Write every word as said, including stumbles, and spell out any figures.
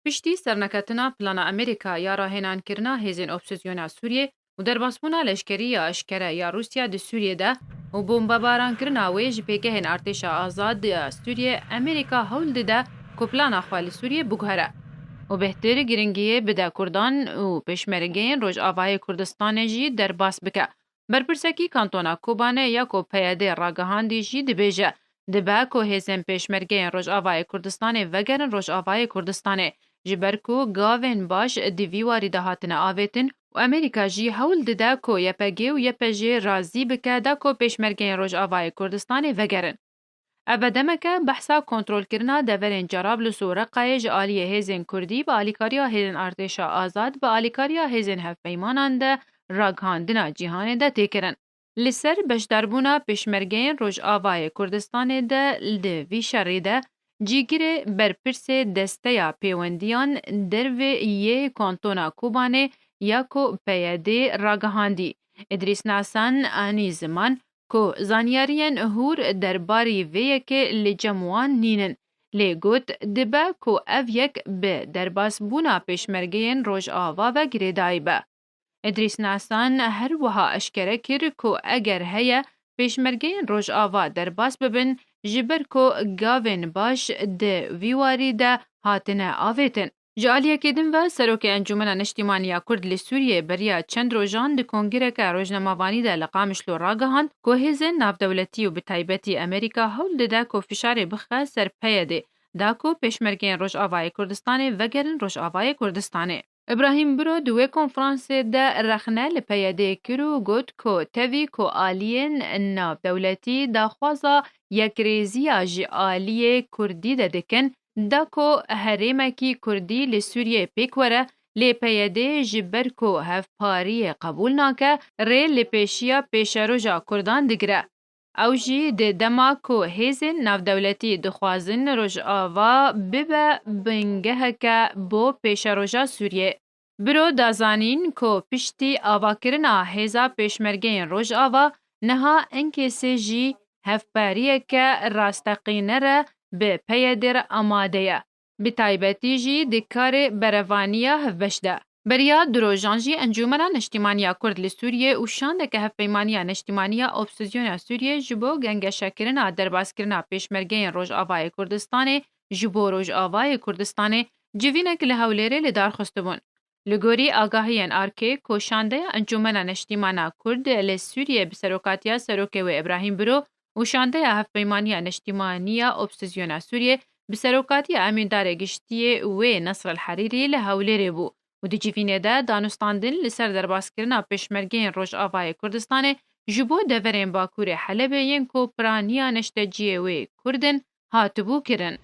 Piştî serneketina plana Amerîka ya rahênankirina hêzên opozîsyona Sûriyê û derbasbûna leşkerî ya eşkere ya Rûsya di Sûriyê de û bombebarankirina wê ji pêgehên artêşa azad ya Sûriyê, Amerîka hewl dide ku plana xwe li Sûriyê biguhere û bêhtir giringiyê bide Kurdan û pêşmergeyên Rojavayê Kurdistanê jî derbas bike. Berpirsekî Kantona Kobanê ya ku P Y D ragihandî jî dibêje, dibe ku hêzên pêşmergeyên Rojavayê Kurdistanê vegerin Rojavayê Kurdistanê, ji ber ku gavên baş di vî warî de hatine avêtin û Amerîka jî hewl dide ku Y P G û Y P J razî bike da ku pêşmergeyên Rojavayê Kurdistanê vegerin. Ev e demeke behsa kontrolkirina deverên Cerablus û Reqayê ji aliyê hêzên Kurdî bi alîkariya hêzên artêşa azad, bi alîkariya hêzên hevpeymanan de ragihandina cîhanê de tê kirin. Li ser beşdarbûna pêşmergeyên Rojavayê Kurdistanê de di vî şerî de cîgirê berpirsê Desteya Pêwendiyan derve yê Kantona Kobanê ya ku P Y D ragihandî, Îdrîsnasan anî ziman ku zanyariyên hûr derbarî vê yekê li cem wan nînin, lê got dibe ku ev yek bi derbasbûna pêşmergeyên Rojava ve girêdayî be. Îdrîsnasan her wiha eşkere kir ku eger heye pêşmergeyên Rojava derbas bibin, ji ber ku gavên baş di vî warî de hatine avêtin. Ji aliyekê din ve, Serokê Encûmena Niştîmanî ya Kurd li Sûriyê beriya çend rojan di kongireke rojnamevanî de li Qamişlo ragihand ku hêzên navdewletî û bi taybetî Amerîka hewl dide ku fişarê bixe ser P Y D, da ku pêşmergeyên Rojavayê Kurdistanê vegerin Rojavayê Kurdistanê. Îbrahîm Biro di wê konferansê de rexne li P Y D kir û got ku tevî ku aliyên navdewletî daxwaza yekrêziya ji aliyê Kurdî de dikin, da ku herêmekî Kurdî li Sûriyê pêk were, lê P Y D ji ber ku hevpariyê qebûl nake, rê li pêşiya pêşeroja Kurdan digire. Ew jî di dema ku hêzên navdewletî dixwazin Rojava bibe bingeheke bo pêşeroja Sûriyê. Biro da zanîn ku piştî avakirina hêza pêşmergeyên Rojava, niha Enkêsê jî hevpariyeke rasteqîne re bi P Y D re amade ye. Bi taybetî jî di karê berevaniya hevbeş de. Beriya du rojan jî Encûmena Niştîmaniya Kurd li Sûriyê û şandeke Hevpeymaniya Niştîmaniya Opozîsyona Sûriyê ji bo gengeşekirina derbaskirina pêşmergeyên Rojavayê Kurdistanê ji bo Rojavayê Kurdistanê civînek li Hewlêrê li dar xistibûn. Li gorî agahiyên Arkê, ku şandeya Encûmena Niştîmana Kurd li Sûriyê bi serokatiya serokê wê Îbrahîm Biro û şandeya Hevpeymaniya Niştîmaniya Opozîsyona Sûriyê bi serokatiya Emîndarê Giştiyê wê Nesr el Herîrî li Hewlêrê bû û di civînê de danûstandin li ser derbaskirina pêşmergeyên Rojavayê Kurdistanê ji bo deverên Bakurê Helebê yên ku piraniya neşteciyê wê Kurd in, hatibû kirin.